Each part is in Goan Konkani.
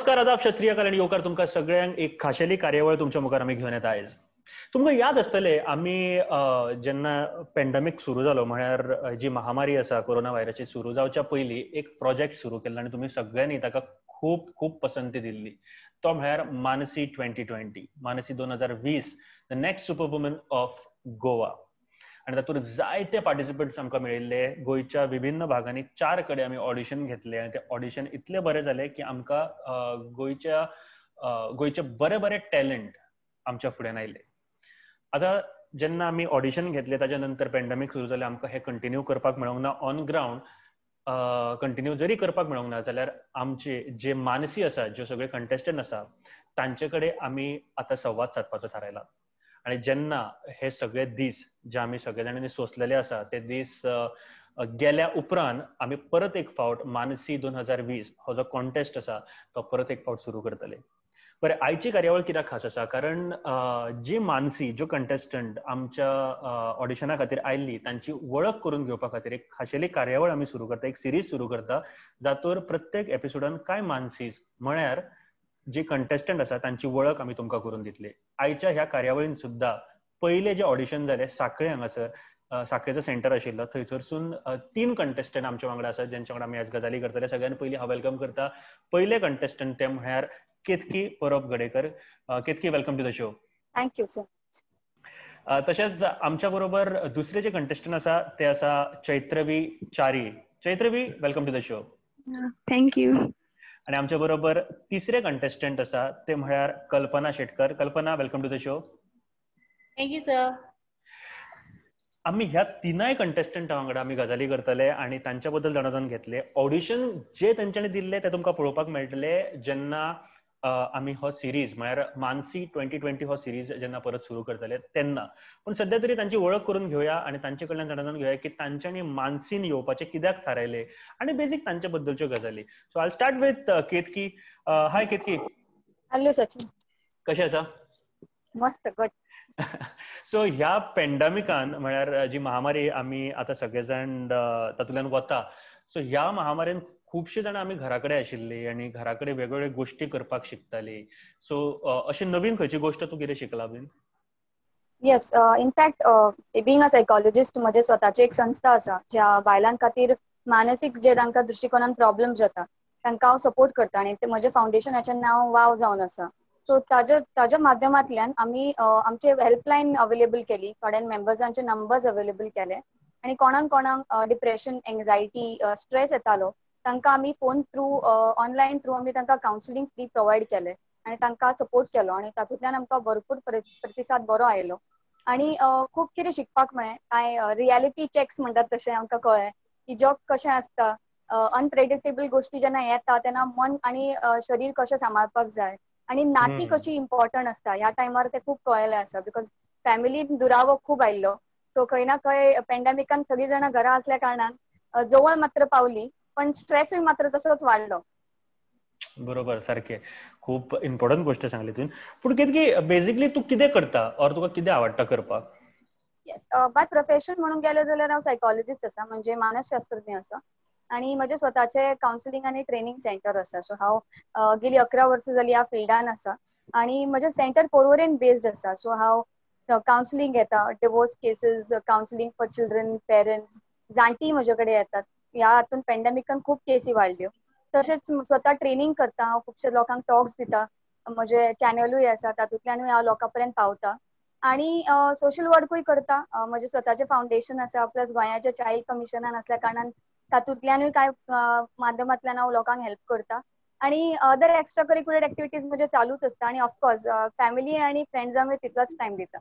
नमस्कार, आदाब, सत श्री अकाल आनी येवकार तुमकां सगळ्यांक एक खाशेली कार्यावळ तुमच्या मुखार आमी घेवन येता आयज. तुमकां याद आसतलें आमी जेन्ना पेंडमीक सुरू जालो, म्हळ्यार जी महामारी आसा कोरोना व्हायरसाची सुरू जावच्या पयलीं एक प्रोजेक्ट सुरू केल्लो आनी तुमी सगळ्यांनी ताका खूब खूब पसंती दिल्ली. तो म्हळ्यार मानसी 2020, मानसी 2020, the next super woman of Goa. आनी तातूंत जायते पार्टिसिपंट्स आमकां मेळिल्ले. गोंयच्या विभिन्न भागांनी 4 कडेन आमी ऑडिशन घेतले आनी ते ऑडिशन इतले बरे जाले की आमकां गोंयचे बरे बरे टॅलंट आमच्या फुड्यान आयले. आतां जेन्ना आमी ऑडिशन घेतले ताच्या नंतर पेंडमीक सुरू जालें, आमकां हें कंटिन्यू करपाक मेळोंक ना. ऑन ग्रावंड कंटिन्यू जरी करपाक मेळोंक ना जाल्यार आमचे जे मानसी आसा, ज्यो सगळे कंटेस्टंट आसा तांचे कडेन आमी आतां संवाद सादपाचो थारायला. आनी जेन्ना हे सगळे दीस जे आमी सगळे जाणांनी सोंसलेले आसा ते दीस गेल्या उपरांत आमी परत एक फावट मानसी 2020 हो जो कॉन्टेस्ट आसा तो परत एक फावट सुरू करतले. बरें, आयची कार्यावळ कित्याक खास आसा? कारण जी मानसी, ज्यो कंटेस्टंट आमच्या ऑडिशना खातीर आयल्ली तांची वळख करून घेवपा खातीर एक खाशेली कार्यावळ आमी सुरू करता, एक सिरीज सुरू करता, जातूर प्रत्येक एपिसोडान कांय मानसीज म्हळ्यार जी कंटेस्टंट आसा तांची वळख आमी तुमकां करून दितले. आयच्या ह्या कार्यावळीन सुद्दां पयले जे ऑडिशन जाले साखळे हांगासर, साखळेचो सेंटर आशिल्लो, थंयसरसून 3 कंटेस्टंट आमच्या वांगडा आसात ज्यांच्या वांगडा आमी आयज गजाली करतले. सगळ्यान पयलीं हांव welcome करता पयले कंटेस्टंट, ते म्हळ्यार Ketaki Parab Gadekar. Ketaki, welcome to the show. Thank you sir. तशेंच आमच्या बरोबर दुसरे जे कंटेस्टंट आसा ते आसा Chaitravi Chari. Chaitravi, welcome to the show. Thank you. आणि आमच्या बरोबर तिसरे कंटेस्टंट आसा ते म्हळ्यार Kalpana Shetkar. Kalpana, welcome to the show. Thank you sir. आमी ह्या तिनाय कंटेस्टंटा वांगडा आमी गजाली करतले आनी तांच्या बद्दल जाणून घेतले. ऑडिशन जे तांच्यांनी दिल्ले ते तुमकां पळोवपाक मेळटले जेन्ना आमी हो सिरीज म्हळ्यार मानसी 2020 हो सिरीज जेन्ना परत सुरू करतले तेन्ना. पूण सद्या तरी तांची वळख करून घेवया आनी तांचे कडल्यान जाणून घेवया की तांच्यांनी मानसीन येवपाचें कित्याक थारायलें आनी बेजीक तांचे बद्दलच्यो गजाली. So I start with Ketaki. Hi Ketaki. Hello Sachin, कशें आसा? मस्त, गुड. सो ह्या पेंडमिकान म्हळ्यार जी महामारी आमी आतां सगळे जाण तातूंतल्यान वता, सो ह्या महामारीन खुबशे जाणां आमी घरा कडेन आशिल्ली आनी घरा कडेन वेगवेगळे गोश्टी करपाक शिकताली. सो अशी नवीन खंयची गोश्ट तूं कितें शिकला बीन? Yes, in fact being a psychologist म्हजे स्वताची एक संस्था आसा ज्या बायलां खातीर मानसीक जे तांकां दृश्टिकोनान प्रॉब्लम जाता तांकां हांव सपोर्ट करता आनी म्हजें फावंडेशनाचें नांव वाव जावन आसा. सो ताज्या माध्यमांतल्यान आमी आमचे हेल्पलायन अवेलेबल केली, थोड्या मेंबर्सांचे नंबर्स अवेलेबल केले आनी कोणाक कोणाक डिप्रेशन, एन्जायटी, स्ट्रेस येतालो तांकां आमी फोन थ्रू, ऑनलायन थ्रू आमी तांकां कावन्सिलींग फ्री प्रोवायड केलें आनी तांकां सपोर्ट केलो आनी तातूंतल्यान आमकां भरपूर प्रतिसाद बरो आयलो आनी खूब कितें शिकपाक मेळ्ळें. कांय रियलिटी चॅक्स म्हणटात तशें आमकां कळ्ळें की जग कशें आसता, अनप्रेडिक्टेबल गोश्टी जेन्ना येता तेन्ना मन आनी शरीर कशें सांबाळपाक जाय आनी नाती कशी इम्पॉर्टंट आसता ह्या टायमार तें खूब कळ्ळें आसा. Because फॅमिलीन दुरावो खूब आयिल्लो, सो खंय ना खंय पेंडमिकान सगळीं जाणां घरा आसल्या कारणान जवळ मात्र पावली पण स्ट्रेसूय मात्र तसोच वाडलो. बरोबर, सारकें. खूब इम्पॉर्टंट गोश्ट सांगली तुवें. पूण केतकी, बेजिकली तूं कितें करता ऑर तुका कितें आवडटा करपाक? येस, बाय प्रोफेशन म्हणून गेलें जाल्यार हांव सायकोलॉजिस्ट आसा, म्हणजे मानसशास्त्रज्ञ आसा आनी म्हजें स्वताचें कावन्सिलींग आनी ट्रेनींग सेंटर आसा. सो हांव गेली 11 वर्सां जाली ह्या फिल्डान आसा आनी म्हजें सेंटर पोरवोरेन बेस्ड आसा. सो हांव कावन्सिलींग घेता, divorce cases, counselling for children, parents, जाणटीं म्हजे कडेन येतात. ह्या हातून पेंडमिकान खूब केसी वाडल्यो. तशेंच स्वता ट्रेनींग करता हांव, खुबशे लोकांक टॉक्स दिता, म्हजे चॅनलूय आसा तातूंतल्यानूय हांव लोकां पर्यंत पावता आनी सोशल वर्कूय करता. म्हजें स्वताचें फावंडेशन आसा, प्लस गोंयाच्या चायल्ड कमिशनान आसल्या कारणान तातूंतल्यानूय कांय माध्यमांतल्यान हांव लोकांक हेल्प करता आनी अदर एक्स्ट्रा करिक्युलर एक्टिविटीज म्हजे चालूच आसता आनी ऑफकोर्स फॅमिली आनी फ्रेंड्सांकूय तितलोच टायम दिता.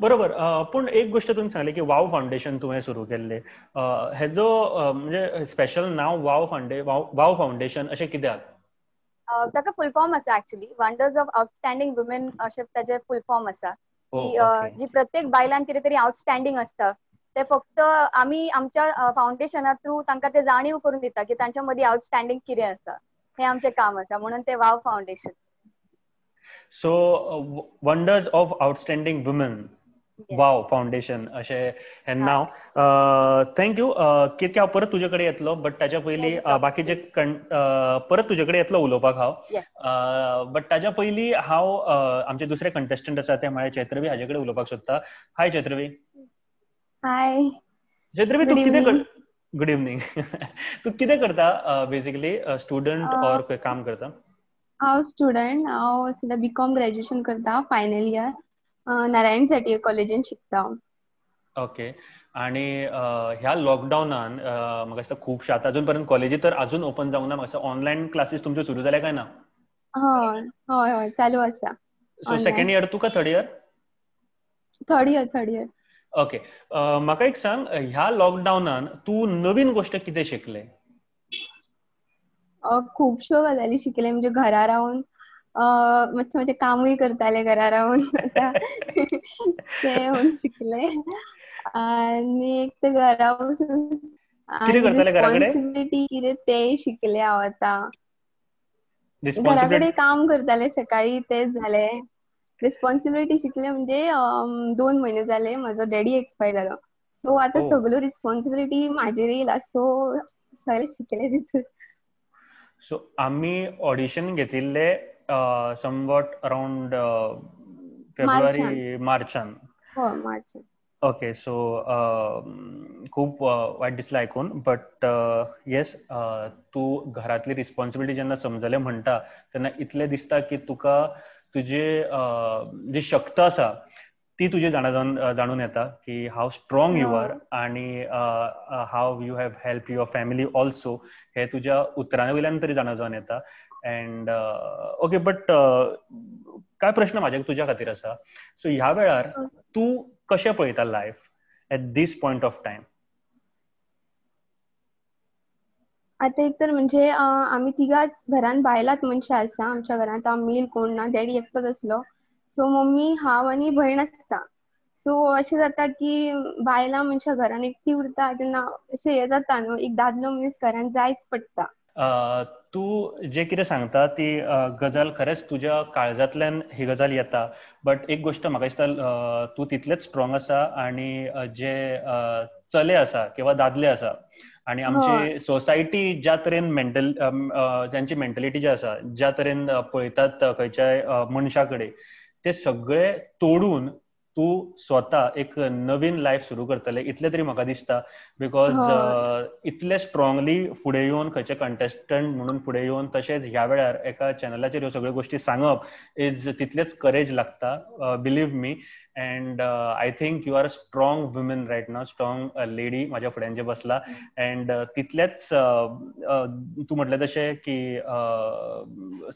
बरोबर. पूण एक गोश्ट तुवें सांगली की वाव फावंडेशन तुवें सुरू केल्लें, हेजो म्हणजे स्पेशल नांव वाव फावंडेशन अशें कित्याक? ताका फुल फॉर्म आसा actually, wonders of outstanding women अशें ताजें फुल फॉर्म आसा. की जी प्रत्येक बायलान कितें तरी आउटस्टँडींग आसता ते फक्त आमी आमच्या फावंडेशना थ्रू तांकां ते जाणीव करून दिता की तांच्या मदीं आउटस्टँडींग कितें आसा, हें आमचें काम आसा म्हणून ते Wow foundation. So wonders of outstanding women. वाव फाउंडेशन अशें हें नांव. Thank you. कित्याक हांव परत तुजे कडेन येतलो, बट ताच्या पयलीं बाकीचे परत तुजे कडेन येतलो उलोवपाक हांव, बट ताच्या पयलीं हांव आमचे दुसरे कंटेस्टंट आसा ते म्हळ्यार चैत्रवी, हाजे कडेन उलोवपाक सोदता. हाय चैत्रवी. हाय चैत्रवी, तूं कितें करता? Good evening. तूं कितें करता बेसिकली? स्टुडंट ऑर काम करता? हांव स्टुडंट, हांव सद्या बीकॉम ग्रॅज्युएशन करता, फायनल इयर, नारायण झांटये कॉलेजीन शिकता. ओके. आणि ह्या लॉकडावनान म्हाका दिसता खुबशे आतां अजून पर्यंत कॉलेजी तर अजून ओपन जावंक ना, म्हाका दिसता ऑनलायन क्लासीस तुमच्यो सुरू जाल्या काय ना? हय हय हय, चालू आसा. सो सेकंड इयर तुका? Third year? Third year, third year. Okay. म्हाका एक सांग, ह्या लॉकडावनान तूं नवीन गोश्ट कितें शिकलें? खुबश्यो गजाली शिकले, म्हणजे घरा रावन मातशें मातशें कामूय करताले घरा रावन, आतां तें म्हूण शिकले. आनी एक तर घरा बसून कितें करताले घरा कडेन? रिस्पॉन्सिबिलिटी कितें तेंय शिकले हांव आतां. घरा कडेन काम करताले सकाळी, तेंच जालें. रिस्पॉन्सिबिलिटी शिकले म्हणजे 2 म्हयने जाले म्हजो डॅडी एक्सपायर जालो, सो आतां सगळ्यो रिस्पॉन्सिबिलिटी म्हाजेर येयला, सो सगळें शिकले तितून. सो आमी ऑडिशन घेतिल्ले समवॉट अराउंड फेब्रुवारी मार्चान. मार्चान. ओके. सो खूब वायट दिसलें आयकून, बट येस, तूं घरांतली रिस्पॉन्सिबिलिटी जेन्ना समजलें म्हणटा तेन्ना इतलें दिसता की तुका तुजे जी शक्त आसा ती तुजी जाणून येता की हाव स्ट्रॉंग you R आनी how you have help your family also, हे तुज्या उतरां वयल्यान तरी जाणा जावन येता. अँड ओके, बट काय प्रश्न म्हाजे तुज्या खातीर आसा. सो ह्या वेळार तूं कशें पळयता life at this point of time? आतां एक तर म्हणजे आमी तिगांच घरान बायलांच मनशां आसा आमच्या घरांत, मेल कोण ना, डॅडी एकटोच आसलो. सो मम्मी, हांव आनी भयण आसता. सो अशें जाता की बायलां मनशां घरान एकटी उरता तेन्ना अशें हें जाता न्हू, एक दादलो मनीस घरान जायच पडटा. तूं जें कितें सांगता ती गजाल खरेंच तुज्या काळजांतल्यान ही गजाल येता, बट एक गोश्ट म्हाका दिसता तूं तितलेंच स्ट्रॉंग आसा आनी जे चले आसा किंवा दादले आसा आणि आमची सोसायटी ज्या तरेन मेंटल ज्यांची मेंटलिटी जी आसा ज्या तरेन पळयतात खंयच्याय मनशा कडेन, ते सगळे तोडून तूं स्वता एक नवीन लायफ सुरू करतले इतलें तरी म्हाका दिसता. Because इतले स्ट्रॉंगली फुडें येवन खंयचे कंटेस्टंट म्हणून फुडें येवन तशेंच ह्या वेळार एका चॅनलाचेर ह्यो सगळ्यो गोश्टी सांगप is तितलेच करेज लागता, believe me. And I think you are a strong woman right now, strong lady म्हाज्या फुड्यान जे बसला. अँड तितलेच तूं म्हटलें तशें की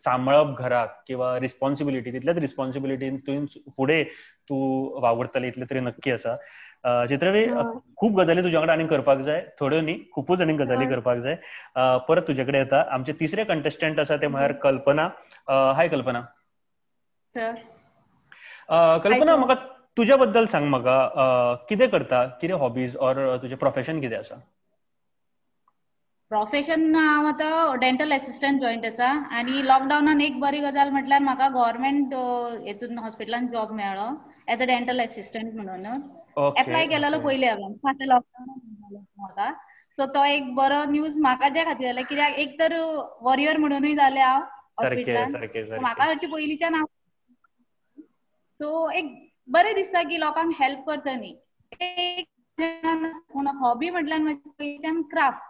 सांबाळप घराक किंवा रिस्पॉन्सिबिलिटी, तितलेच रिस्पॉन्सिबिलिटीन तुवें फुडें तूं वावुरतलें इतलें तरी नक्की आसा. चित्रवी, खूब गजाली तुज्या वांगडा आनी करपाक जाय, थोड्यो न्ही, खुबूच आनी गजाली करपाक जाय. परत तुजे कडेन येता. आमचे तिसरे कंटेस्टंट आसा ते म्हळ्यार कल्पना. हाय कल्पना. कल्पना, म्हाका तुज्या बद्दल सांग म्हाका, कितें करता, कितें हॉबीज ऑर तुजें प्रोफेशन कितें आसा? प्रोफेशन हांव आतां डेंटल एसिस्टंट जॉयंट आसा आनी लॉकडावनान एक बरी गजाल म्हटल्यार म्हाका गव्हर्मेंट हेतून हॉस्पिटलान जॉब मेळ्ळो एज अ डेंटल एसिस्टंट म्हणून. एप्लाय केलेलो पयलीं हांवें, आतां लॉकडावनान मेळ्ळो म्हाका. सो तो एक बरो न्यूज म्हाका ज्या खातीर जालें कित्याक एक तर वॉरियर म्हणूनय जालें हांव हॉस्पिटलान, म्हाका हरशीं पयलींच्यान हांव, सो एक बरें दिसता की लोकांक हेल्प करता न्ही. एक हॉबी म्हटल्यार म्हजी पयलींच्यान क्राफ्ट.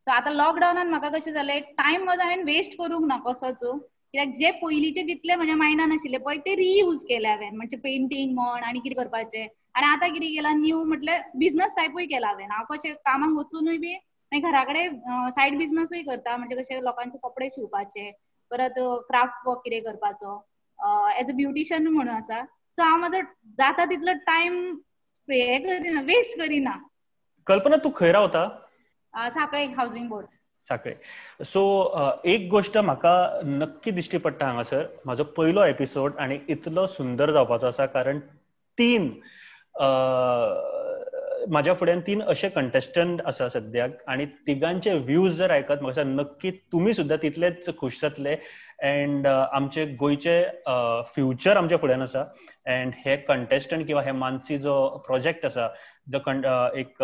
सो आतां लॉकडावनान म्हाका कशें जालें, टायम म्हजो हांवें वेस्ट करूंक ना कसोच, कित्याक जे पयलींचे जितले म्हज्या मायंडान आशिल्ले पळय ते रियूज केले हांवें, म्हणजे पेंटींग म्हण आनी कितें करपाचें. आनी आतां कितें केलां न्यू म्हटल्यार बिजनस टायपूय केला हांवें. हांव कशें कामाक वचुनूय बी मागीर घरा कडेन सायड बिजनसूय करता, म्हणजे कशें लोकांचे कपडे शिंवपाचे, परत क्राफ्ट वर्क कितें करपाचो, एज अ ब्युटिशियन म्हणून आसा. सो हांव म्हजो जाता तितलो टायम हे करिना, वेस्ट करिना. कल्पना, तूं खंय रावता? Sanquelim housing board, Sanquelim. So एक गोश्ट म्हाका नक्की दिश्टी पडटा हांगासर, म्हाजो पयलो एपिसोड आनी इतलो सुंदर जावपाचो आसा कारण तीन म्हाज्या फुड्यान तीन अशे कंटेस्टंट आसा सद्याक आनी तिगांचे व्यूज जर आयकत म्हाका नक्की तुमी सुद्दां तितलेच खूश जातले. अँड आमचे गोंयचे फ्युचर आमच्या फुड्यान आसा. अँड हे कंटेस्टंट किंवा हे मानसी जो प्रोजेक्ट आसा, जो एक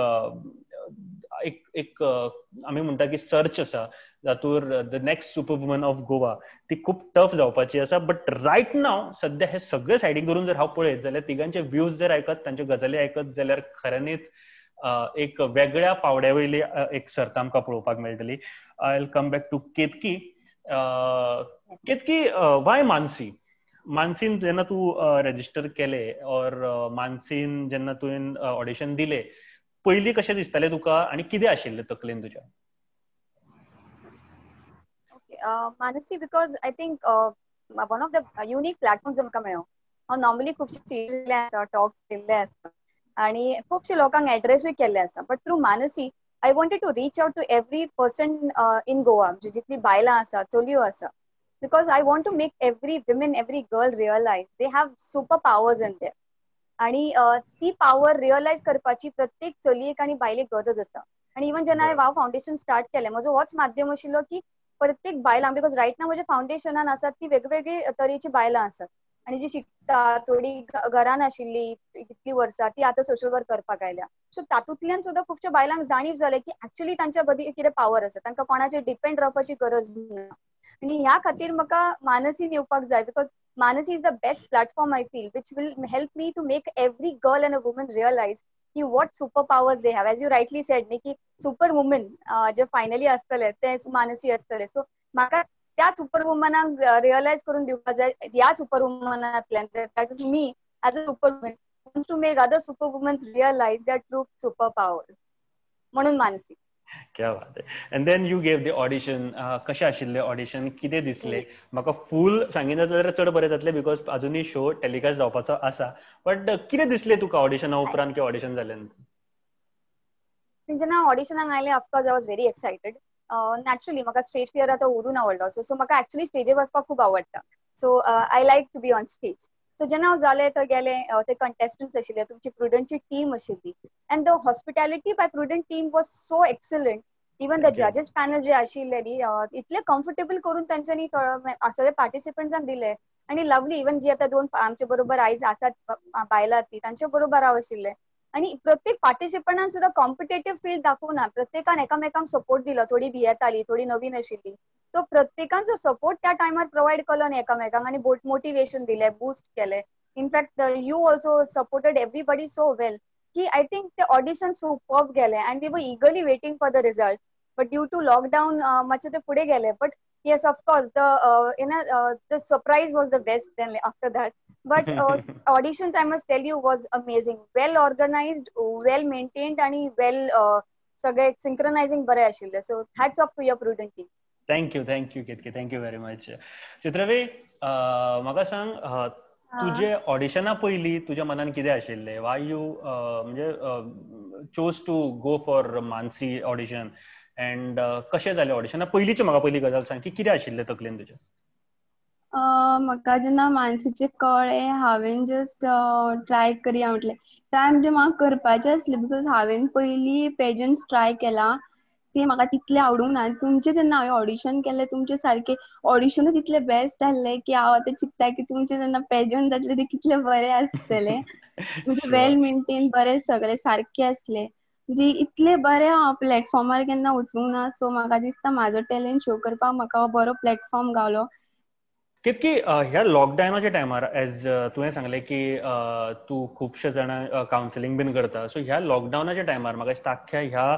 एक एक आमी म्हणटा की सर्च आसा, जातूर the next super woman of Goa, ती खूब टफ जावपाची आसा. बट रायट नाव सद्या हे सगळे सायडीक धरून जर हांव पळयत जाल्यार तिगांचे व्यूज जर आयकत, तांच्यो गजाली आयकत जाल्यार खऱ्यांनीच एक वेगळ्या पावड्या वयली एक सर्त आमकां पळोवपाक मेळटली. I will come back to Ketaki. Ketaki, why Mansi? मानसीन जेन्ना तूं रेजिस्टर केलें ऑर मानसीन जेन्ना तुवें ऑडिशन दिलें, पयलीं कशें दिसतालें तुका आनी कितें आशिल्लें तकलेन तुज्या? Mansi because I think one of the unique platforms आमकां मेळ्ळो. हांव नॉर्मली खुबशे दिल्ले आसा, टॉक्स दिल्ले आसा आनी खुबशे लोकांक एड्रेसूय केल्ले आसा. But through Mansi I wanted to reach out to every person in Goa, म्हणजे जितली बायलां आसा, चलयो आसा, because I want to make every women, every girl realise they have super powers in there. आणि ती पावर रियलायज करपाची प्रत्येक चलयेक आनी बायलेक गरज आसा. आनी इवन जेन्ना हांवें वाव फावंडेशन स्टार्ट केलें, म्हजो होच माध्यम आशिल्लो की प्रत्येक बायलांक, because right नाव म्हज्या फावंडेशनान आसात ती वेगवेगळी तरेची बायलां आसात आनी जी शिकता, थोडी घरान आशिल्ली कितली वर्सां, ती आतां सोशल वर्क करपाक आयल्या. सो तातूंतल्यान सुद्दां खुबश्या बायलांक जाणीव जालें की एक्चुअली तांच्या बदी कितें पावर आसा, तांकां कोणाचेर डिपेंड रावपाची गरज ना. आनी ह्या खातीर म्हाका मानसीन येवपाक जाय, because Mansi is the best platform I feel, which will help me to make every girl and a woman realise की what super powers they have. As you rightly said न्ही की सुपर वुमन जे फायनली आसतले ते मानसी आसतले. सो म्हाका त्या सुपर वुमनाक रियलायज करून दिवपाक जाय, ह्या super वुमनांतल्यान, that is me as a super woman wants to make other super women realise their true super powers, म्हणून मानसी. क्या बात आहे. And then you gave the audition. कशें आशिल्लें ऑडिशन, कितें दिसलें? म्हाका फूल सांगिना जाल्यार चड बरें जातलें, because अजुनूय शो टेलिकास्ट जावपाचो आसा. बट कितें दिसलें तुका ऑडिशना उपरांत किंवा ऑडिशन जाल्या नंतर? जेन्ना ऑडिशनाक आयलें, of course I was very excited. Naturally म्हाका स्टेज फियर आतां उरूं ना व्हडलो, सो म्हाका एक्चुअली स्टेजीर वचपाक खूब आवडटा. So I like to be on stage. So जेन्ना हांव जालें थंय गेलें, ते कंटेस्टंट्स आशिल्ले, तुमची प्रुडंटची टीम आशिल्ली, and the hospitality by Prudent team was so excellent. Even the जजेस पॅनल जे आशिल्ले न्ही, इतले कम्फर्टेबल करून तांच्यांनी सगळे पार्टिसिपंट्सांक दिले. आनी लवली, इवन जी आतां दोन आमचे बरोबर आयज आसात बायलां, ती तांचे बरोबर हांव आशिल्लें. आनी प्रत्येक पार्टिसिपंटान सुद्दां कॉम्पिटेटीव फील दाखोवना, प्रत्येकान एकामेकांक सपोर्ट दिलो. थोडी भियेताली, थोडी नवीन आशिल्ली, सो प्रत्येकान जो सपोर्ट त्या टायमार प्रोवायड केलो न्ही एकामेकांक, आनी मोटिवेशन दिलें, बूस्ट केलें. In fact you also supported everybody so well की I think ते ऑडिशन सुपर्ब गेलें. And we were eagerly waiting for the result, but due to lockdown मातशें ते फुडें गेले. But yes, of course the you know the surprise was the best then after that. But auditions, I must tell you, was amazing. Well organized, well maintained, आणि वेल सगळे सिंक्रनायझिंग बरें आशिल्लें. So hats off to your Prudent team. Thank you, thank you Ketaki, thank you very much. Chitravi, म्हाका सांग, तुजे ऑडिशना पयलीं तुज्या मनान कितें आशिल्लें? वाय you म्हणजे chose to go for Mansi audition, and कशें जालें ऑडिशना पयलींची? म्हाका पयली गजाल सांग की कितें आशिल्लें तकलेन तुज्या? म्हाका जेन्ना मानसीचें कळ्ळें, हांवें जस्ट ट्राय करया म्हटलें. ट्राय म्हणजे म्हाका करपाचें आसलें, because हांवें पयलीं पेजंट्स ट्राय केला, ते म्हाका तितले आवडूंक ना. तुमचें जेन्ना हांवें ऑडिशन केलें, तुमचें सारकें ऑडिशनूच इतलें बेस्ट आसलें की हांव आतां चिंत्ता की तुमचें जेन्ना पेजंट जातलें तें कितलें बरें आसतलें. म्हणजे वेल मेंटेन, बरें सगळें सारकें आसलें. म्हणजे इतलें बरें हांव प्लॅटफॉर्मार केन्ना वचूंक ना. सो म्हाका दिसता म्हाजो टॅलंट शो करपाक म्हाका बरो प्लॅटफॉर्म गावलो. कितकी ह्या लॉकडावनाच्या टायमार, एज तुवें सांगलें की तूं खुबशे जाणां कावन्सिलींग बीन करता, सो ह्या लॉकडावनाच्या टायमार म्हाका दिसता आख्ख्या ह्या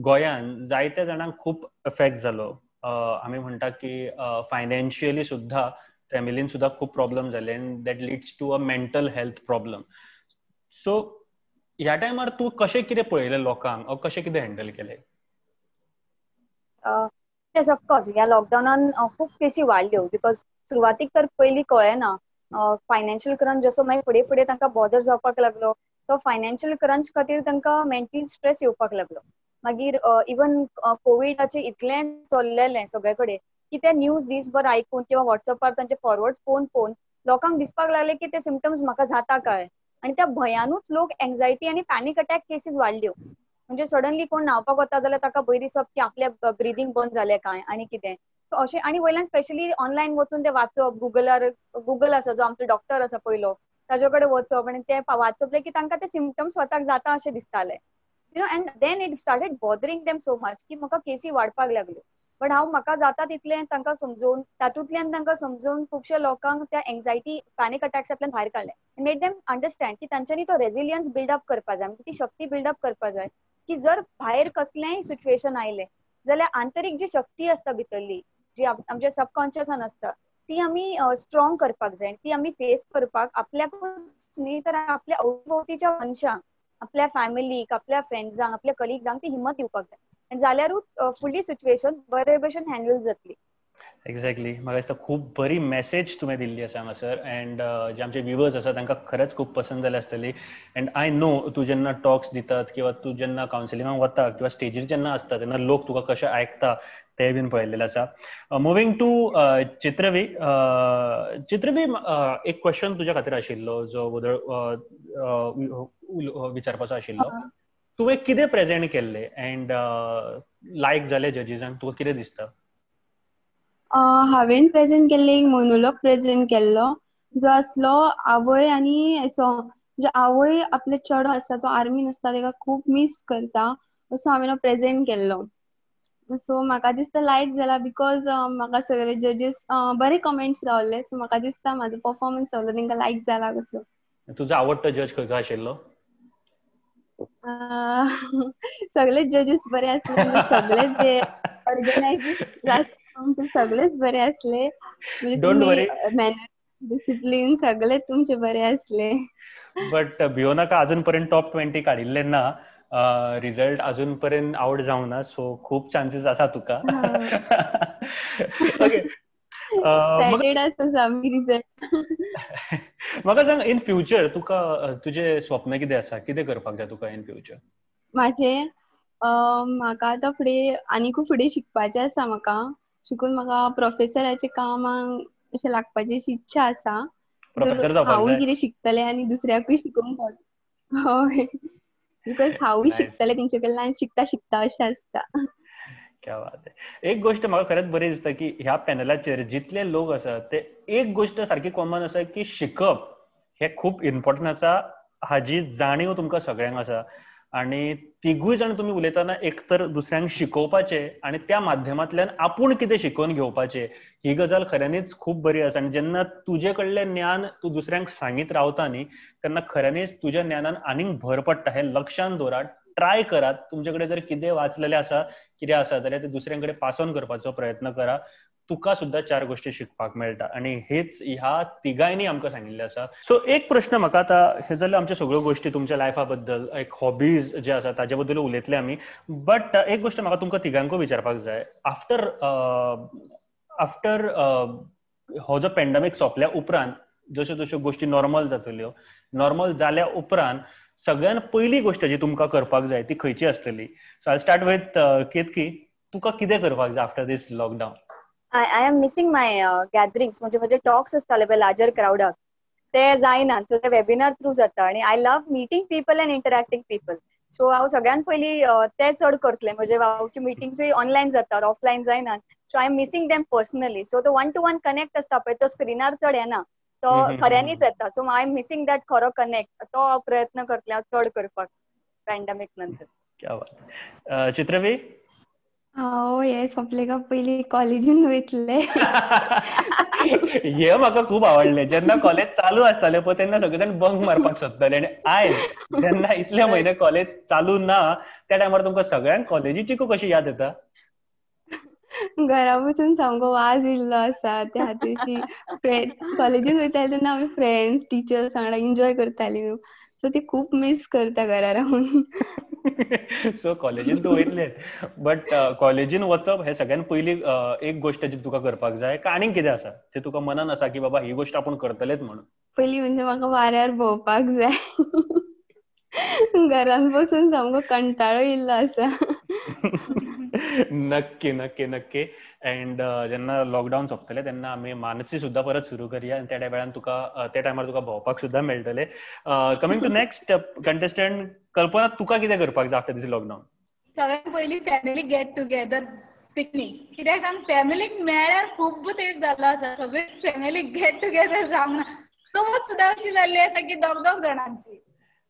गोंयान जायत्या जाणांक खूब इफेक्ट जालो. आमी म्हणटा की फायनान्शियली सुद्दां फॅमिलीन सुद्दां खूब प्रॉब्लम जाले, and that leads to a mental health problem. So ह्या टायमार तूं कशें कितें पळयलें लोकांक, कशें कितें हँडल केलें? येस, ऑफकोर्स ह्या लॉकडावनान खूब केसी वाडल्यो, because सुरवातीक तर पयलीं कळ्ळें ना फायनान्शियल क्रंच, जसो मागीर फुडें फुडें तांकां बॉदर जावपाक लागलो, तो फायनान्शियल क्रंच खातीर तांकां मेंटल स्ट्रेस येवपाक लागलो. मागीर इवन कोविडाचें इतलें चल्लेलें सगळे कडेन की ते न्यूज दीसभर आयकून किंवा वॉट्सएपार तांचे फॉरवर्ड पळोवन पळोवन लोकांक दिसपाक लागले की ते सिमटम्स म्हाका जाता काय, आनी त्या भंयानूच लोक एन्जायटी आनी पॅनीक अटॅक केसीस वाडल्यो. म्हणजे सडनली कोण न्हांवपाक वता जाल्यार ताका भंय दिसप की आपल्या ब्रिदींग बंद जालें काय आनी कितें. सो सो अशें आनी वयल्यान स्पेशली ऑनलायन वचून ते वाचप, गुगलार, गुगल आसा जो आमचो डॉक्टर आसा पयलो, ताजे कडेन वचप आनी ते वाचपले की तांकां ते सिमटम्स स्वताक जाता अशें दिसतालें, you know. And then it started bothering them so much की म्हाका केसी वाडपाक लागल्यो. बट हांव म्हाका जाता तितलें तांकां समजोवन, तातूंतल्यान तांकां समजोवन खुबश्या लोकांक त्या एन्झायटी, पॅनिक अटॅक्सांतल्यान भायर काडलें. मेड देम अंडरस्टँड की तांच्यांनी तो रेजिलियन्स बिल्डअप करपा जाय, म्हणजे ती शक्ती बिल्डअप करपा जाय की जर भायर कसलेंय सिच्युएशन आयलें जाल्यार आंतरीक जी शक्ती आसता भितरली, जी आमच्या सबकॉन्शियसान आसता, ती आमी स्ट्रॉंग करपाक जाय. ती आमी फेस करपाक आपल्याकूच न्ही तर आपल्या अवभोवतीच्या मनशांक, आपल्या फॅमिलीक, आपल्या फ्रेंड्सांक, आपल्या कलिग्सांक ती हिंमत दिवपाक जाय. आनी जाल्यारूच फुडली सिच्युएशन बरे भशेन हँडल जातली. एक्झॅक्टली, म्हाका दिसता खूब बरी मॅसेज तुवें दिल्ली आसा हांगासर. अँड जे आमचे व्युवर्स आसा तांकां खरेंच खूब पसंत जाल्या आसतली. अँड I know तूं जेन्ना टॉक्स दितात किंवा तूं जेन्ना कावन्सिलिंगाक वता किंवा स्टेजीर जेन्ना आसता तेन्ना लोक तुका कशें आयकता ते बीन पळयल्लें आसा. Moving two चित्रवी. चित्रवी, एक क्वेश्चन तुज्या खातीर आशिल्लो जो वदळ विचारपाचो आशिल्लो. तुवें कितें प्रेजेंट केल्लें अँड लायक जालें जजीसांक, तुका कितें दिसता? हांवें प्रेजेंट केल्ले एक मोनोलॉग प्रेजेंट केल्लो जो आसलो आवय आनी हेचो, म्हणजे आवय आपले चेडो आसा जो आर्मीन आसता तेका खूब मीस करता, असो हांवें प्रेजेंट केल्लो. सो म्हाका दिसता लायक जाला because म्हाका सगळे जजीस बरे कमेंट्स गावले. सो म्हाका दिसता म्हाजो परफॉर्मन्स जालो तेंका लायक जाला कसो. तुजो आवडटो जज खंयचो आशिल्लो? सगळे जजीस बरे आसले, सगळे जे ऑर्गनायझर्स तुमचे सगळेच बरे असले, म्हणजे डिसिप्लीन सगळे तुमचे बरे असले. बट भियोनाका, अजून पर्यंत टॉप 20 काडिल्ले ना, रिझल्ट अजून पर्यंत आवट जावना ना, सो खूब चान्सेस आसा तुका. ओके, म्हाका सांग, इन फ्युचर तुका तुजें स्वप्न कितें आसा, कितें करपाक जाय तुका इन फ्युचर? माझे म्हाका आतां फुडें आनीकूय फुडें शिकपाचें आसा. म्हाका शिकून म्हाका प्रोफेसराच्या कामाक अशें लागपाची अशी इच्छा आसा. हांवूय कितें शिकतलें आनी दुसऱ्याकूय शिकोवंक हय, because हांवूय शिकतलें तेंचे कडल्यान, शिकता शिकता अशें आसता. क्या बात है. एक गोष्ट म्हाका खरेंच बरी दिसता की ह्या पॅनलाचेर जितले लोक आसात ते एक गोष्ट सारकी कॉमन आसा की शिकप हे खूब इम्पॉर्टंट आसा, हाजी जाणीव तुमकां सगळ्यांक आसा. आनी तिगूय जाण तुमी उलयतना एक तर दुसऱ्यांक शिकोवपाचें आनी त्या माध्यमांतल्यान आपूण कितें शिकोवन घेवपाचें, ही गजाल खऱ्यांनीच खूब बरी आसा. आनी जेन्ना तुजे कडलें ज्ञान तूं दुसऱ्यांक सांगीत रावता न्ही तेन्ना खऱ्यांनीच तुज्या ज्ञानान आनीक भर पडटा. हें लक्षांत दवरात, ट्राय करात. तुमचे कडेन जर कितें वाचलेलें आसा, कितें आसा जाल्यार तें दुसऱ्यां कडेन पास ऑन करपाचो प्रयत्न करा. तुका सुद्दां चार गोष्टी शिकपाक मेळटा आनी हेच ह्या तिगांयनी आमकां सांगिल्लें आसा. सो एक प्रश्न म्हाका आतां, हे जाल्यो आमच्यो सगळ्यो गोष्टी तुमच्या लायफा बद्दल, एक हॉबीज जे आसा ताजे बद्दल उलयतले आमी, बट एक गोष्ट म्हाका तुमकां तिगांकूय विचारपाक जाय. आफ्टर आफ्टर हो जो पेंडमीक सोंपल्या उपरांत जश्यो जश्यो गोष्टी नॉर्मल जातल्यो, नॉर्मल जाल्या उपरांत सगळ्यान पयली गोष्ट जी तुमकां करपाक जाय ती खंयची आसतली? So I start with Ketaki, तुका कितें करपाक जाय after this lockdown? I am missing my gatherings, म्हणजे म्हजे टॉक्स आसताले पळय लार्जर क्रावडाक, ते जायना, सो ते वेबिनार थ्रू जाता. आनी I love meeting people and interacting people, so हांव सगळ्यान पयलीं ते चड करतलें. म्हजे हांवची मिटिंग्सूय ऑनलायन जातात, ऑफलायन जायनात, so I am missing them personally. So तो वन टू वन कनेक्ट आसता पळय तो स्क्रिनार चड येना, तो खऱ्यांनीच येता. So I am missing that खरो कनेक्ट, तो हांव प्रयत्न करतलें हांव चड करपाक पॅन्डेमीक नंतर. क्या बात. चित्रवी? हांव हे सोंपले का पयलीं कॉलेजीन वयतले. हे म्हाका खूब आवडलें. जेन्ना कॉलेज चालू आसतालें पळय तेन्ना सगळे जाण बंक मारपाक सोदताले आनी आयज जेन्ना इतले म्हयने कॉलेज चालू ना त्या टायमार तुमकां सगळ्यांक कॉलेजीची कशी याद येता? घरा बसून सामको वाज येयल्लो आसा त्या खातीर. कॉलेजीन वयताले तेन्ना आमी फ्रेंड्स, टिचर्स वांगडा एन्जॉय करताली न्हू, सो ती खूब मीस करता घरा रावन. सो कॉलेजीन तूं वयतलें, बट कॉलेजीन वचप हे सगळ्यान पयली एक गोष्ट जी तुका करपाक जाय. का आनीक कितें आसा ते तुका मनान आसा की बाबा ही गोष्ट आपूण करतलेच म्हणून? पयली म्हणजे म्हाका वाऱ्यार भोंवपाक जाय. घरान बसून सामको कंटाळो येयल्लो आसा. नक्की नक्की नक्की. अँड जेन्ना लॉकडावन सोंपतलें तेन्ना आमी मानसी सुद्दां परत सुरू करया आनी त्या वेळान तुका त्या टायमार तुका भोंवपाक सुद्दां मेळटलें. Coming to next contestant, Kalpana, तुका कितें करपाक जाय आफ्टर दीस लॉकडावन? सगळ्यात पयलीं फॅमिली गेट टुगेदर पिकनीक. कित्याक सांग, फॅमिलीक मेळ्ळ्यार खूब तेंप जाल्लो आसा, सगळे फॅमिली गेट टुगेदर जावंक ना. चवथ सुद्दां अशी जाल्ली आसा की दोग दोग जाणांची,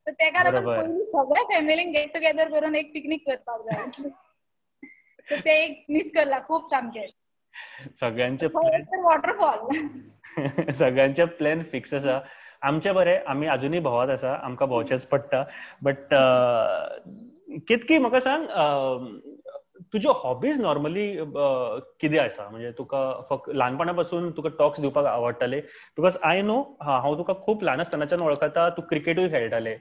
तर तेका लागून पयलीं सगळ्या फॅमिलीक गेट टुगेदर करून एक पिकनीक करपाक जाय. तर ते एक मिस करला खूब सामकें. सगळ्यांचे वॉटरफॉल, सगळ्यांचे प्लॅन फिक्स आसा. आमचे बरे, आमी अजुनूय भोंवत आसा, आमकां भोंवचेच पडटा. बट केतकी म्हाका सांग, तुज्यो हॉबीज नॉर्मली कितें आसा? म्हणजे तुका फक्त ल्हानपणा पासून तुका टॉक्स दिवपाक आवडटाले? Because I know, हांव तुका खूब ल्हान आसतनाच्यान वळखता, तूं क्रिकेटूय खेळटाले,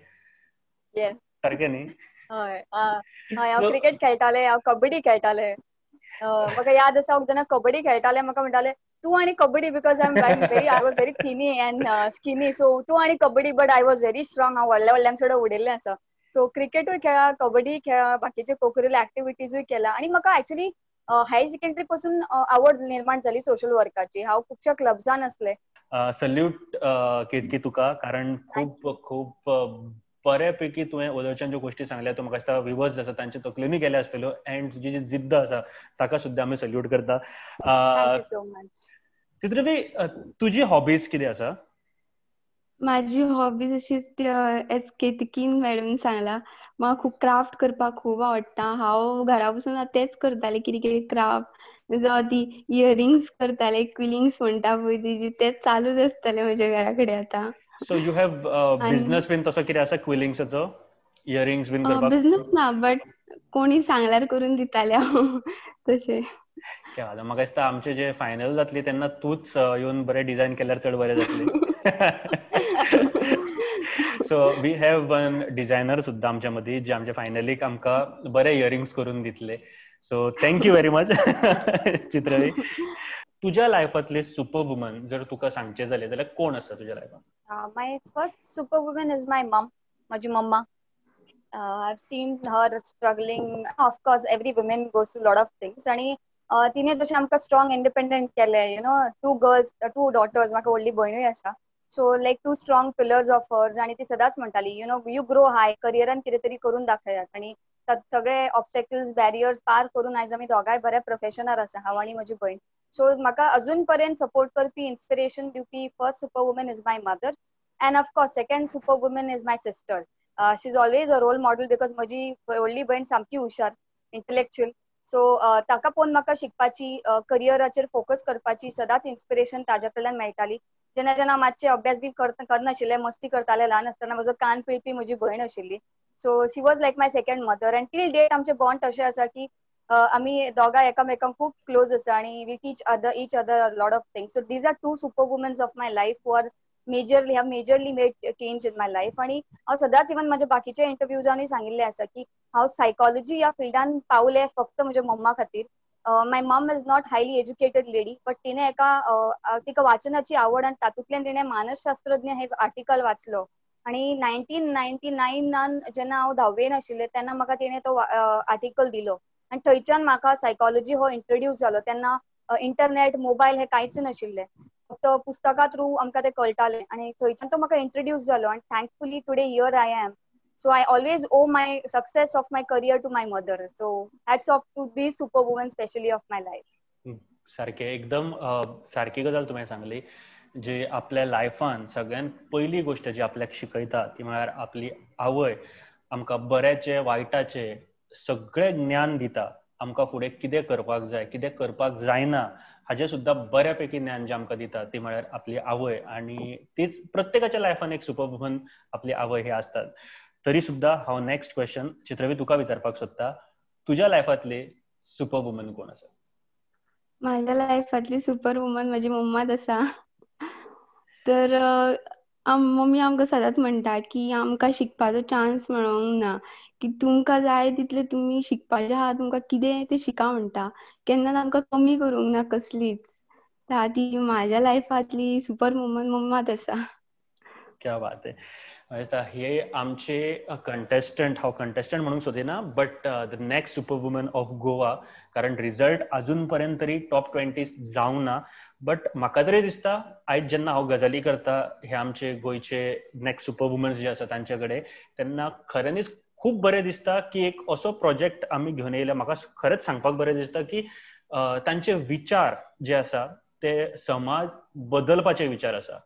सारकें न्ही? हय हय, हांव क्रिकेट खेळटाले, हांव कबड्डी खेळटाले. म्हाका याद आसा, हांव जेन्ना कबड्डी खेळटाले म्हाका म्हणटाले तूं आनी kabaddi, because I am very I was very thinny and skinny, so तूं आनी kabaddi, but I was very strong. हांव व्हडल्या व्हडल्यांक सुद्दां उडयल्लें आसा. सो क्रिकेटूय खेळा, कबड्डी खेळा, बाकीचे कोकरील एक्टिविटीजूय केला. आनी म्हाका एक्चुअली हायर सेकंडरी पासून आवड निर्माण जाली सोशल वर्काची. हांव खुबश्या क्लब्सान आसलें. सल्यूट केतकी तुका, कारण खूब खूब बऱ्यापैकी तुवें ओदरच्यान ज्यो गोश्टी सांगल्या त्यो म्हाका दिसता विवर्स आसा तांचे तकलेनूय गेल्या आसतल्यो, एंड तुजी जी जिद्द आसा ताका सुद्दां आमी सल्यूट करता. चित्रवी, तुजी हॉबीज कितें आसा? माझी हॉबीज अशीच एज केतकीन मॅडम सांगला, म्हाका खूब क्राफ्ट करपाक खूब आवडटा. हांव घरा बसून तेच करताले, कितें कितें क्राफ्ट, जावं ती इयरिंग्स करताले, क्विलिंग्स म्हणटा पळय ती, तेच चालूच आसतले म्हज्या घरा कडेन आतां. सो you have business बीन तसो कितें आसा क्विलिंग्साचो, इयरिंग्स बीन करपाक? बिझनेस ना, बट कोणी सांगल्यार करून दिताले हांव तशें. म्हाका दिसता आमचे जे फायनल जातली तेन्ना तूच येवन बरें डिझायन केल्यार चड बरें जातलें. So we have one designer सुद्दां आमच्या मदीं, जे आमच्या फायनलीक आमकां बरे इयरिंग्स करून दितले. So thank you very much Chitravi. तुज्या लायफांतली सुपर वुमन जर तुका सांगचें जालें जाल्यार कोण आसा तुज्या लायफान? My first super woman is my mom, म्हजी मम्मा. I have seen her struggling. Of course every woman goes to lot of things, आनी तिने जशें आमकां स्ट्रॉंग इंडिपेंडंट केलें, you know, 2 girls 2 daughters, म्हाका व्हडली भयणूय आसा. So like 2 strong pillars of hers. आनी ती सदांच म्हणटाली, you know, you grow high, करियरान कितें तरी करून दाखयात. आनी सगळे ऑब्स्टेकल्स बॅरियर्स पार करून आयज आमी दोगांय बऱ्या प्रोफेशनार आसा, हांव आनी म्हजी भयण. सो म्हाका अजून पर्यंत सपोर्ट करपी, इन्स्पिरेशन दिवपी first super woman is my mother, and of course second super woman is my sister. She is always a role model, because म्हजी व्हडली भयण सामकी हुशार, इंटलेक्च्युअल. सो ताका पळोवन म्हाका शिकपाची, करियराचेर फोकस करपाची सदांच इन्स्पिरेशन ताज्या कडल्यान मेळटाली. जेन्ना जेन्ना मातशे अभ्यास बी करनाशिल्ले, मस्ती करताले ल्हान आसतना, म्हजो कान पिळपी म्हजी भयण आशिल्ली. So she was like my second mother, and till date आमचे बॉन्ड तशें आसा की आमी दोगां एकामेकांक खूब क्लोज आसा, आनी we teach other each other lot of things. So these are 2 super womens of my life who are majorly have majorly made change in my life. आनी हांव सदांच इवन म्हज्या बाकीच्या इंटरव्यूजांनी सांगिल्लें आसा की हांव सायकोलॉजी ह्या फिल्डान पावलें फक्त म्हज्या मम्मा खातीर. My mom is not highly educated lady, but तिणें एका तिका वाचनाची आवड, आनी तातूंतल्यान तिणें मानसशास्त्रज्ञ हे आर्टिकल वाचलो. आनी 1999 जेन्ना हांव धाव्वेन आशिल्लें तेन्ना म्हाका तिणें तो आर्टिकल दिलो, आनी थंयच्यान म्हाका सायकोलॉजी हो इंट्रोड्यूस जालो. तेन्ना इंटरनेट, मोबायल हे कांयच नाशिल्लें, फक्त पुस्तकां थ्रू आमकां तें कळटालें, आनी थंयच्यान तो म्हाका इंट्रोड्यूस जालो. आनी thankfully today here I am. So I always owe my success of my career to my mother. So hats off to these super women, especially of my life. सारके एकदम सारकी गजाल तुवें सांगली, जे आपल्या लायफान सगळ्यात पयली गोश्ट जी आपल्याक शिकयता ती म्हळ्यार आपली आवय. आमकां बऱ्याचें वायटाचें सगळें ज्ञान दिता, आमकां फुडें कितें करपाक जाय, कितें करपाक जायना हाजें सुद्दां बऱ्यापैकी ज्ञान जें आमकां दिता ती म्हळ्यार आपली आवय. आनी तीच प्रत्येकाच्या लायफान एक सुपर वुमन आपली आवय हे आसतात. तरी सुद्दां हांव नेक्स्ट क्वेश्चन चित्रवी तुका विचारपाक सोदता, तुज्या लायफांतली सुपर वुमन कोण आसा? माझ्या लायफांतली सुपर वुमन म्हजी मम्माच आसा. तर मम्मी आमकां सदांच म्हणटा की आमकां शिकपाचो चान्स मेळोंक ना, की तुमकां जाय तितले तुमी शिकपाचें आहा, तुमकां कितें तें शिका म्हणटा, केन्नाच आमकां कमी करूंक ना कसलीच. ती माझ्या लायफांतली सुपर वुमन मम्माच आसा. क्या बात है. हे आमचे कंटेस्टंट, हांव कंटेस्टंट म्हणूंक सोदिना, but the next super woman of Goa, कारण रिजल्ट अजून पर्यंत तरी टॉप 20 जावंक ना, बट म्हाका तरी दिसता आयज जेन्ना हांव गजाली करता हे आमचे गोंयचे नेक्स्ट सुपर वुमन्स जे आसा तांचे कडेन, तेन्ना खऱ्यांनीच खूब बरें दिसता की एक असो प्रोजेक्ट आमी घेवन येयले. म्हाका खरेंच सांगपाक बरें दिसता की तांचे विचार जे आसा ते समाज बदलपाचे विचार आसा.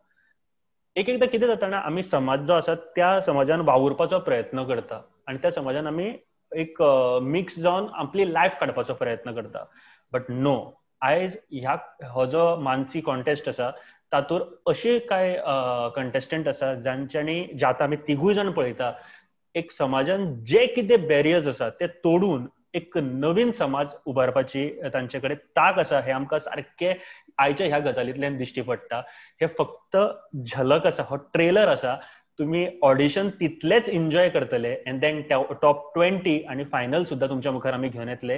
एक एकदां कितें जाता ना, आमी समाज जो आसा त्या समाजान वावुरपाचो प्रयत्न करता आनी त्या समाजान आमी एक मिक्स जावन आपली लायफ काडपाचो प्रयत्न करता. बट नो, आयज ह्या हो जो मानसी कॉन्टेस्ट आसा तातूंत अशे कांय कंटेस्टंट आसा जांच्यांनी, जे आतां आमी तिगूय जाण पळयता, एक समाजान जे कितें बॅरियर्स आसा ते तोडून एक नवीन समाज उबारपाची तांचे कडेन ताक आसा. हें आमकां सारकें आयच्या ह्या गजालींतल्यान दिश्टी पडटा. हे फक्त झलक आसा, हो ट्रेलर आसा. तुम्ही ऑडिशन तितलेच एन्जॉय करतले एंड then top 20 आनी फायनल सुद्दां तुमच्या मुखार आमी घेवन येतले.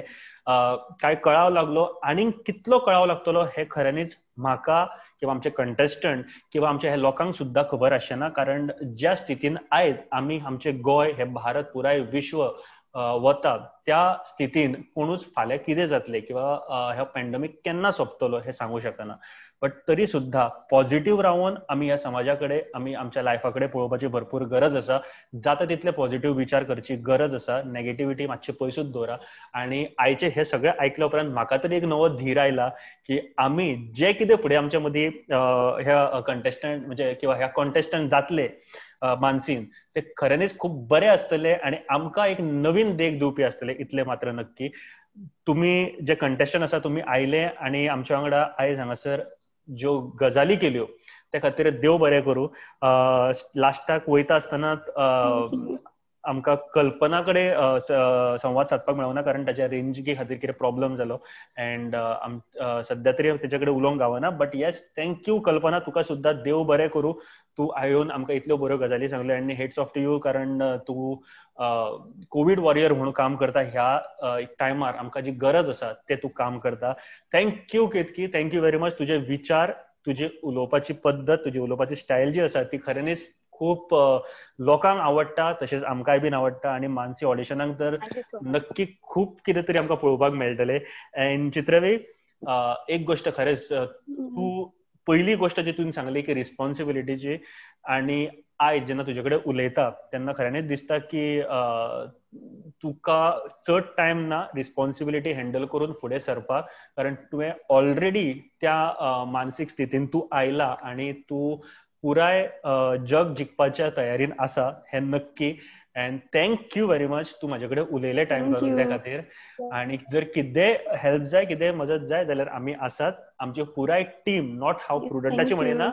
काय कळाव लागलो आनी कितलो कळाव लागतलो हे खऱ्यांनीच म्हाका किंवा आमचे कंटेस्टंट किंवा आमच्या ह्या लोकांक सुद्दां खबर आसचें ना. कारण ज्या स्थितीन आयज आमी आमचे गोंय, हे भारत, पुराय विश्व वता त्या स्थितीन कोणूच फाल्यां कितें जातलें किंवा ह्या पॅन्डेमीक केन्ना सोंपतलो हें सांगू शकना. बट तरी सुद्दां पॉझिटिव्ह रावन आमी ह्या समाजा कडेन, आमी आमच्या लायफा कडेन पळोवपाची भरपूर गरज आसा. जाता तितले पॉझिटिव्ह विचार करची गरज आसा. नेगेटिव्हिटी मातशी पयसूच दवरा. आनी आयचे हे सगळे आयकल्या उपरांत म्हाका तरी एक नवो धीर आयला की आमी जे कितें फुडें आमच्या मदीं ह्या कंटेस्टंट म्हणजे किंवा ह्या कॉन्टेस्टंट जातले मानसीन, ते खऱ्यांनीच खूब बरे आसतले आनी आमकां एक नवीन देख दिवपी आसतले, इतले मात्र नक्की. तुमी जे कंटेस्टंट आसा तुमी आयले आनी आमच्या वांगडा आयज हांगासर ज्यो गजाली केल्यो त्या खातीर देव बरें करूं. लास्टाक वयता आसतना आमकां कल्पना कडेन संवाद सादपाक मेळना कारण ताच्या रेंजी खातीर कितें प्रॉब्लम जालो एंड सद्या तरी तेच्या कडेन उलोवंक गावना. But yes, thank you Kalpana, तुका सुद्दां देव बरें करूं. तूं येवन आमकां इतल्यो बऱ्यो गजाली सांगल्यो आनी हेट्स ऑफ टू you, कारण तूं कोवीड वॉरियर म्हणून काम करता. ह्या टायमार आमकां जी गरज आसा ते तूं काम करता. Thank you Ketaki, thank you very much. तुजे विचार, तुजी उलोवपाची पद्दत, तुजी उलोवपाची स्टायल जी आसा ती खऱ्यांनीच खूब लोकांक आवडटा, तशेंच आमकांय बीन आवडटा. आनी मानसी ऑडिशनाक तर नक्की खूब कितें तरी आमकां पळोवपाक मेळटलें. एंड चित्रवी, एक गोश्ट खरेंच तूं पयली गोश्ट जी तुवें सांगली की रिस्पॉन्सिबिलिटीची, आनी आयज जेन्ना तुजे कडेन उलयता तेन्ना खऱ्यांनीच दिसता की तुका चड टायम ना रिस्पॉन्सिबिलिटी हँडल करून फुडें सरपाक, कारण तुवें ऑलरेडी त्या मानसीक स्थितीन तूं आयला आनी तूं पुराय जग जिखपाच्या तयारीन आसा हें नक्की. And thank you very much, तूं म्हाजे कडेन उलयलें टायम घालून त्या खातीर. आनी जर कितेंय हेल्प जाय, कितेंय मदत जाय जाल्यार आमी आसाच. आमची पुराय टीम, not हांव प्रुडंटाची म्हणिना,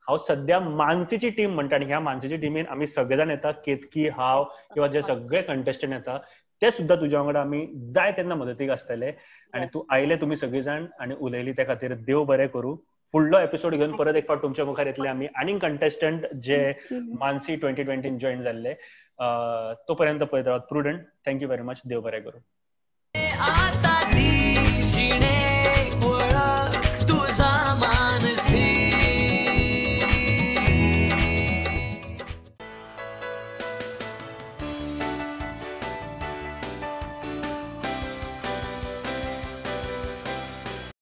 हांव सद्या मानसीची टीम म्हणटा. आनी ह्या मानसीची टिमीन आमी सगळे जाण येता, केतकी, हांव किंवा जे सगळे कंटेस्टंट येता ते सुद्दां तुज्या वांगडा आमी जाय तेन्ना मदतीक आसतले. आनी तूं आयले, तुमी सगळी जाण आनी उलयली त्या खातीर देव बरें करूं. फुडलो एपिसोड घेवन परत एक फावट तुमच्या मुखार येतले आमी आनीक कंटेस्टंट जे मानसी 2020 जॉईन जाल्ले. तो पर्यंत पळयत रावात prudent. Thank you very much. देव बरें करूं.